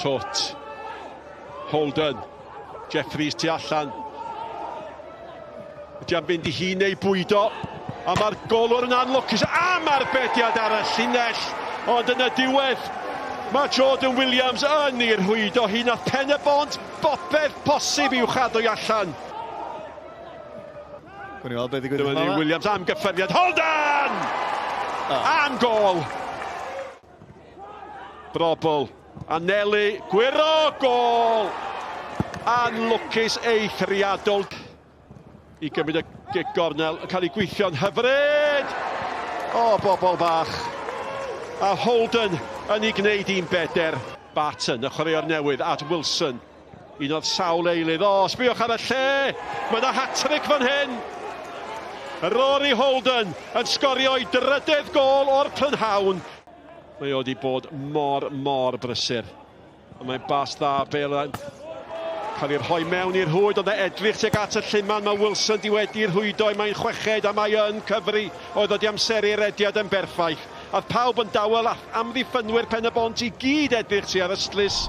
Tot. Holden. Jeffries tu allan. Ydy am fynd i hun neu bwydo. A mae'r golwr yn anlwcus am arbediad ar y llinell. Ond yn y diwedd, mae Jordan Williams yn i'r rhwydo hi. Nath Pen y Bont bopeth posib i'w chadw allan. Gwni weld beth ddigwyddodd Dyma ni Williams am gyffyrddiad. Holden! Oh. Am gol! Brobl. Anelu. Gwyro! Gol! Anlwcus eithriadol. I gymryd y gig gornel. Yn cael ei gweithio'n hyfryd! O, bobl bach. A Holden yn ei gwneud i'n beder. Barton, y chwaraewr newydd, at Wilson. Un o'r sawl eilydd. O, sbiwch ar y lle! Mae yna hat-trick fan hyn! Rory Holden yn sgorio ei drydedd gol o'r prynhawn. Mae o wedi bod mor, mor brysur. Ond mae'n bas dda, Bale yn cael ei rhoi mewn i'r rhwyd, ond e edrych tuag at y lluman. Mae Wilson di wedi'r rhwydo, mae'n chweched a mae yn cyfri. Oedd o di amseru'r rediad yn berffaith. A pawb yn dawel a amddiffynwyr Pen y Bont i gyd edrych tua'r ystlys.